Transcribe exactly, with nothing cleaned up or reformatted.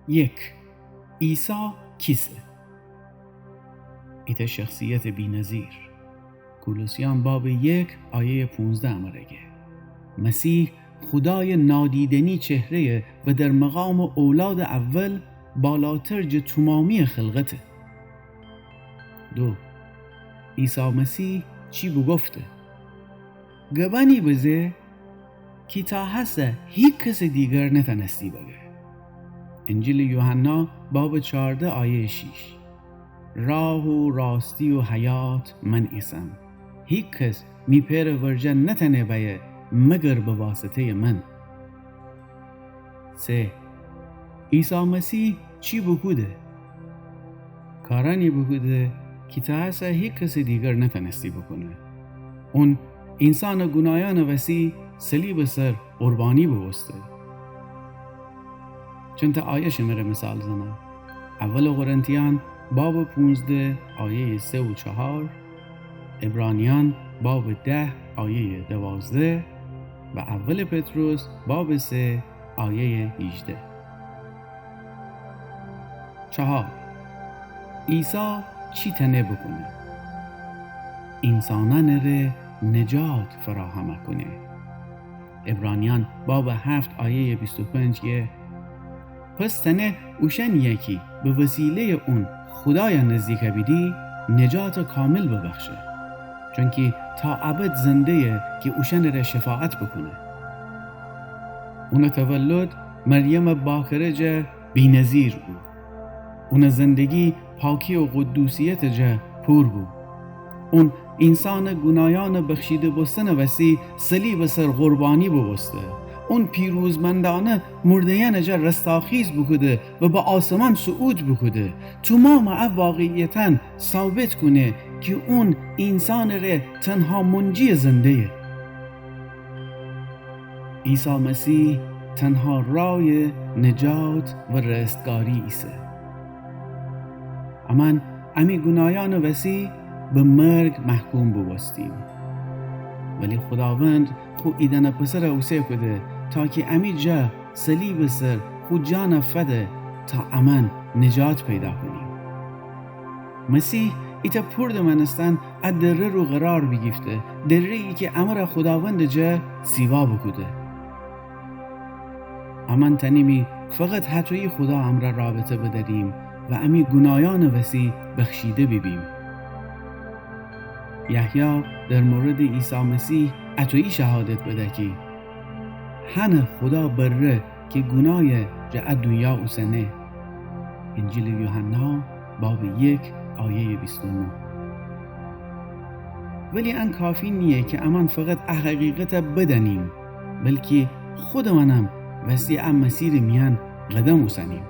یک، عیسی کیسه؟ ایتأ شخصیتٚ بینظیر. کولوسیأن بابٚ یک آیه‌یٚ پونزده امره گه: مسیح خودایٚ نادیدنی چهره‌یه و در مقامٚ اولادٚ اول بالاتر جٚه تومامی‌یٚ خلقته. دو، عیسی مسیح چی بوگفته؟ گبأنی بزه کی تا هسه هیکسٚ دیگر نتأنستی بگه. انجیلٚ یوحنا بابٚ چارده آیه‌یٚ شیش: راه و راستی و حیات من ایسم، هیکس می پئرٚ ورجه نتأنه بأیه مگر به واسطه‌یٚ من. سه، عیسی مسیح چی بوکوده؟ کارأنی بوکوده کی تا هسه هیکسٚ دیگر نتأنستی بوکونه. اون اینسانٚ گوناهیأنٚ وسی صلیبٚ سر قربانی بوبوسته. چندتأ آیه شمره مثال زنم. اولٚ قرنتیأن بابٚ پونزده آیه‌یٚ سه و چهار، عبرانیأن بابٚ ده آیه‌یٚ دوازده و اولٚ پطرس بابٚ سه آیه‌یٚ هیجده. چهار، عیسی چی تأنه بوکونه؟ اینسانأنٚ ره نجات فراهم کونه. عبرانیأن بابٚ هفت آیه‌یٚ بیست و پنج گه: پس تأنه اوشأنیی کی به وسیله‌یٚ اون خودای نزدیک بیدی، نجاتٚ کامل ببخشه، چونکی تا ابد زنده‌یه کی اوشأنٚ ره شفاعت بوکونه. اونٚ تولد مریمٚ باکره جا بینظیر بو. اونٚ زندگی پاکی و قدوسیتٚ جا پور بو. اون اینسانٚ گوناهیأنٚ بخشیده بوستنٚ وسی صلیبٚ سر قربانی بوبوسته. اون پیروزمندأنه مرده‌یأنٚ جا رستاخیز بوکوده و به آسمان صعود بوکوده. تومامٚ ا واقعیتأن ثابت کونه کی اون اینسانٚ ره تنها منجیٚ زنده‌یه. عیسی مسیح تنها رایٚ نجات و رستگاری ایسه. امأن امی گوناهیأنٚ وسی به مرگ محکوم بوبوستیم، ولی خوداوند خو ایدأنٚ پسر اوسه کوده تا کی امی جا صلیبٚ سر خو جان فده تا امأن نجات پیدا کونیم. مسیح ایتأ پوردٚ مأنستن ا دره رو قرار بیگیفته، دره‌یی کی امر خوداوندٚ جا سیوا بوکوده. امأن تأنیمی فقط هطویی خودا امرأ رابطه بدأریم و امی گوناهیأنٚ وسی بخشیده بیبیم. یحیی در موردٚ عیسی مسیح اطویی شهادت بده کی هنٚ خودا بره کی گونایَ جٚه ا دونیا اوسنه. انجیلٚ یوحنا بابٚ یک آیه‌یٚ بیست و نه. ولی ان کافی نییه کی امأن فقط ا حقیقتَ بدأنیم، بلکی خودمأنم وستی ا مسیرٚ میأن قدم اوسنیم.